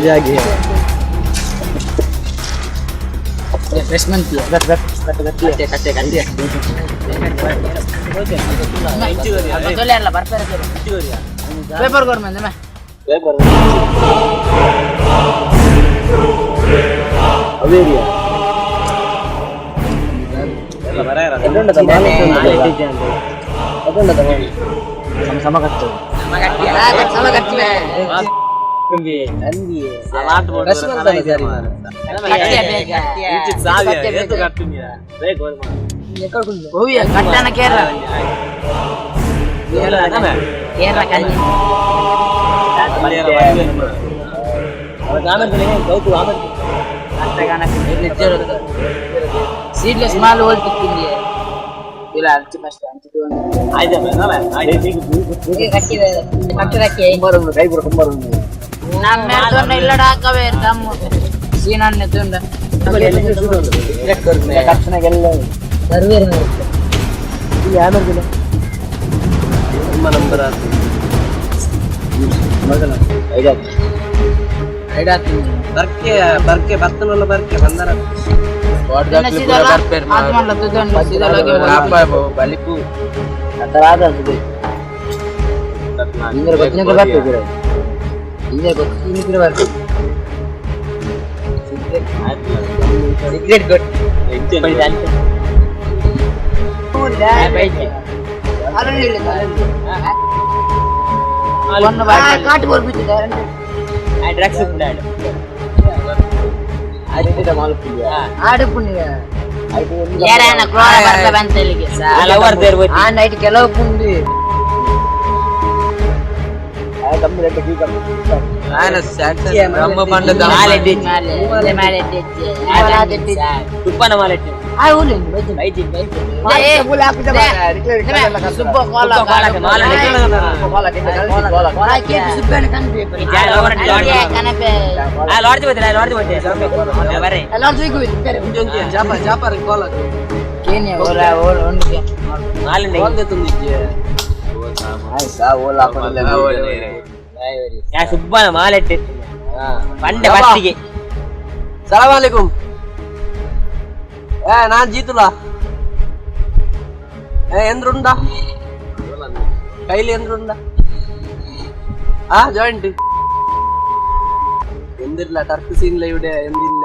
ಜಾಗಿ ಫ್ರೆಶ್ಮನ್ paper government ಅವೇರಿಯಾ ಕಟ್ಟನ ಕೇರಳ ಕೇರಳ ಕಲ್ಲಿ ಸೀಡ್ಲೆಸ್ ಮಾಲ್ ಹೋಲ್ ತಿಕ್ಕಿಂದಿ ಇಲ್ಲ ಅಂಚು ಫಸ್ಟ್ ಅಂಚು ನಮ್ಮ ಇಲ್ಲಡ ಹಾಕವೇ ತಮ್ಮ ಸೀನನ್ನೆ ತುಂಡ ಬರ್ಕೆ ಬರ್ಕೆ ಬರ್ತನಲ್ಲ ಬರ್ಕೆ ಬಂದರ ಬಲಿಪು ನೈಟ್ ಕೆಲವು ಪುಂಡಿ ಸುಬ್ಬನ ಮಾಲೆಟ್ಟೆ ಪಂಡೆ ಬಸ್ಸಿಗೆ ಸಲಾಮ್ ಅಲೈಕುಂ. ಏ ನಾನ್ ಜೀತುಲಾ. ಏ ಎಂದ್ರುಂಡ ಕೈಲಿ ಎಂದ್ರುಂಡ ಆ ಜಾಯಿಂಟ್ ಎಂದಿರ್ಲ ಟರ್ಕ್ ಸೀನ್ಲ ಇವಿಡೆ ಎಂದಿಲ್ಲ.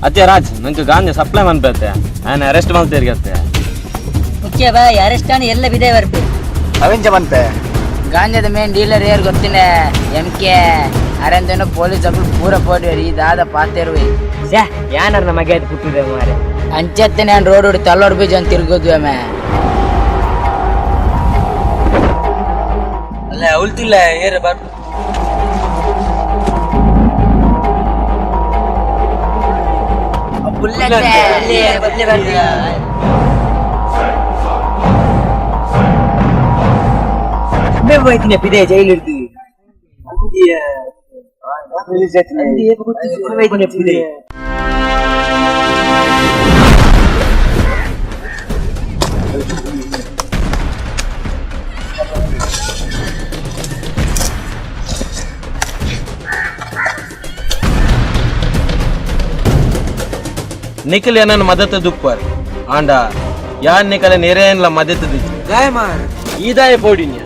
ಅತ್ತೆ ರಾಜ್ ನಂಗೆ ಗಾಂಜಾ ಸಪ್ಲೈ ಮನ್ಪತ್ತೆ ನಾನು ಅರೆಸ್ಟ್ ಮಾಡ್ತೇರಿಗತ್ತೆ ಮುಖ್ಯ ಬಾಯ್ ಅರೆಸ್ಟ್ ಆನ್ ಎಲ್ಲ ಬಿದೆ ಬರ್ಪೆ ಅವೆಂಚ ಬಂತೆ ಗಾಂಜಾದ ಮೇನ್ ಡೀಲರ್ ಯಾರು ಗೊತ್ತಿನ ಎಂ ಕೆ ಅರೆಂದೇನೋ ಪೊಲೀಸ್ ಅప్పుడు ಪೂರ ಪೋಡಿ ದಾದ ಪಾತೇರುವೆ ಯಾನಾರ ನಮಗೆ ಅದು ಪುಟ್ಟಿದೆ ಮಾರೆ ಅಂಚತ್ತೆ ನಾನು ರೋಡ್ ಹೊಡಿ ತಲ್ಲೋಡ್ ಬೀಜ ಅಂತ ತಿರ್ಗೋದ್ವಿ ಆಮೆ ಅಲ್ಲ ಉಳ್ತಿಲ್ಲ ಏರ ಬರ್ ಜೈಲು ಇರ್ತೀವಿ ನಿಖಲ್ ಏನನ್ನ ಮದತ ದುಪ್ಪಾರ್ ಆಂಡ ಯಾನ್ ನಿಖಲ ನೆರೇನ್ಲ ಮದತ ದಿಚ್ಚು ಈದಾಯ ಪೋಡಿನ್ಯ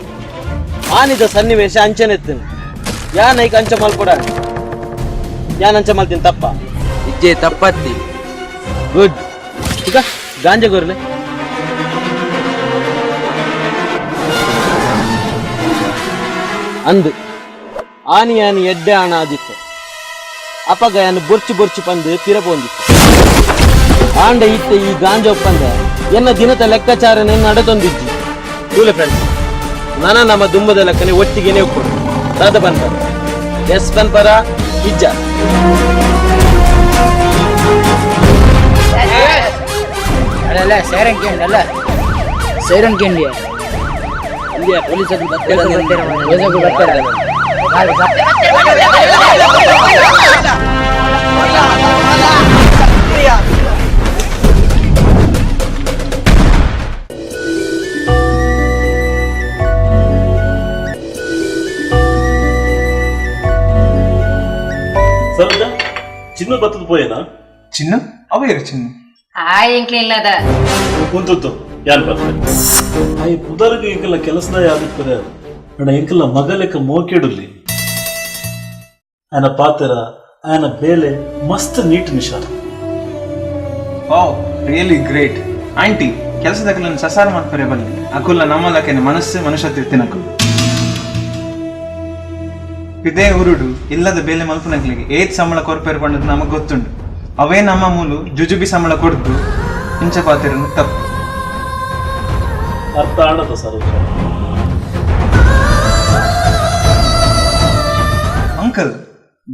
ಆನಿದ ಸನ್ನಿವೇಶ ಅಂಚನೆತ್ತನು ಯಾನ್ ಐಕ್ ಅಂಚ ಮಲ್ಪೊಡ ಯಾನ್ ಅಂಚ ಮಲ್ತೀನಿ ತಪ್ಪ ಇಜ್ಜೆ ತಪ್ಪತ್ತಿ. ಗುಡ್ ಈಗ ಗಾಂಜಾ ಗೊರ್ಲೆ ಅಂದು ಆನಿ ಆನಿ ಎಡ್ಡೆ ಆಣ ಆದಿತ್ತು ಅಪಗ ಯಾನು ಬೊರ್ಚು ಬೊರ್ಚು ಪಂದು ಪಿರಪೊಂದಿತ್ತು ಆಂಡ ಇತ್ತ ಈ ಗಾಂಜಾ ಒಪ್ಪಂದ ಎನ್ನ ದಿನದ ಲೆಕ್ಕಾಚಾರನೆ ನಡೆದೊಂದಿಜ್ಜಿ ಕೂಲೆ ಫ್ರೆಂಡ್ಸ್ ನಾನ ನಮ್ಮ ದುಂಬದ ಲೆಕ್ಕನೆ ಒಟ್ಟಿಗೆನೆ ಒಪ್ಪು ದಾದ ಬಂದ. ಎಸ್ ಪನ್ಪರ ಇಜ್ಜ? ಅಲ್ಲ, ಸೈರನ್ ಕೇಂದ್ರ ಅಲ್ಲ, ಸೈರನ್ ಕೇಂದ್ರ. ಪೊಲೀಸ್. ಪೊಲೀಸರು ಬರ್ತಾರೆ. ಸರೋಜ, ಚಿನ್ನು ಬತ್ತದ ಪೋಯೇನಾ? ಚಿನ್ನು ಅವೇರು ಚಿನ್ನು? ಆ ಎಂಕ್ಲಿಲ್ಲದ. ಕುಂತುತ್ತು ಯಾನ್ ಬರ್ತೆ. ಆಯ್ ಪುದರ್ಗ ಎಂಕಲ್ಲ ಕೆಲಸದ ಯಾದಿಪ್ಪದೆ ಅಣ್ಣ, ಎಂಕಲ್ಲ ಮಗಲೆಕ್ಕ ಮೋಕೆಡುಲ್ಲಿ. ಆಯನ ಪಾತೆರ, ಆಯನ ಬೇಲೆ ಮಸ್ತ್ neat Nishan. Oh really great aunty. ಕೆಲಸದಕ್ಕಲ್ಲ ಸಸಾರ ಮಾಡ್ತಾರೆ ಬಲ್ಲಿ. ಅಕುಲ್ಲ ನಮ್ಮಲಕೆನೆ ಮನಸ್ಸು ಮನುಷ್ಯ ತಿರ್ತಿನಕುಲು. ಇದೇ ಉರುಡು ಇಲ್ಲದ ಬೇಲೆ ಮಲ್ಪನಕ್ಲಿಗೆ ಏತ್ ಸಂಬಳ ಕೊರ್ಪೇರು ಪಂಡದ್ ನಮಗ್ ಗೊತ್ತುಂಡು. ಅವೇ ನಮ್ಮ ಮೂಲು ಜುಜುಬಿ ಸಂಬಳ ಕೊಡ್ದು ಇಂಚ ಪಾತೆರನು ತಪ್ಪು. ಅರ್ಥ ಆಣದ Saroja. Uncle,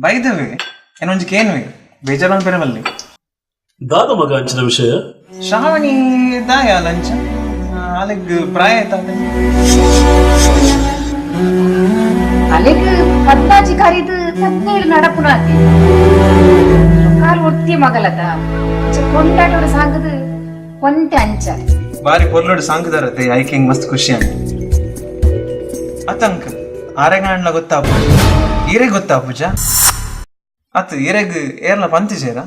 by the way, ಏನೊಂಜಿ ಕೇನ್ವೆ, ಬೇಜಾರು ಮನ್ಪೆರೆ ಬಲ್ಲಿ. ದಾದ ಮಗ ಅಂಚಿನ ವಿಷಯ? ಶ್ರಾವಣಿ ದಾಯ ಲಂಚ ಅಲ್ಲಿಗ್ ಪ್ರಾಯ ಆಯ್ತಾದೆ. ಅಲೆಗ್ 14 ಕರಿದು 17 ನಡಪುನಾತಿ. ಕಾಲ್ ಒತ್ತಿ ಮಗಲದ ಕೊಂಡಾಟೋಡ ಸಾಂಗದು ಒಂತೆ ಅಂಚ. ಬಾರಿ ಪೊರ್ಲೋಡು ಸಾಂಕದಾರತೆ ಐಕಿಂಗ್ ಮಸ್ತ್ ಖುಷಿ ಅಂಟ. ಅತ್ತ ಅಂಕಲ್, ಆರೆಗಾಂಡ್ಲ ಗೊತ್ತಾಪು, ಈರೆಗ್ ಗೊತ್ತಾಪುಜ? ಅತ್ ಈರೆಗ್ ಏರ್ಲ ಪಂತಿಜೇರ?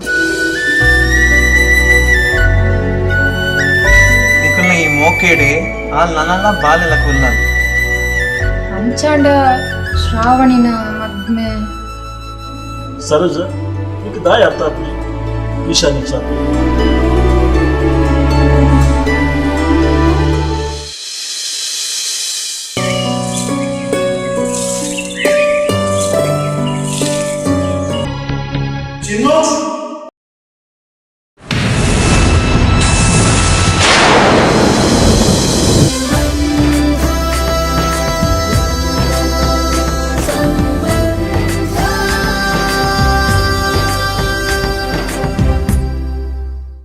ನಿಕುಲ್ನ ಈ ಮೋಕೆಡೆ ಆಲ್ ನನಲ ಬಾಲೆಲ ಕುಲ್ಲ. ಅಂಚಾಂಡ ಶ್ರಾವಣಿನ ಮದ್ಮೆ. ಸರೋಜ, ನಿಕ್ ದಾಯ ಅರ್ಥ ಆಪುಜಿ ನಿಶಾ ನಿಶಾ? ಚಿನ್ನು.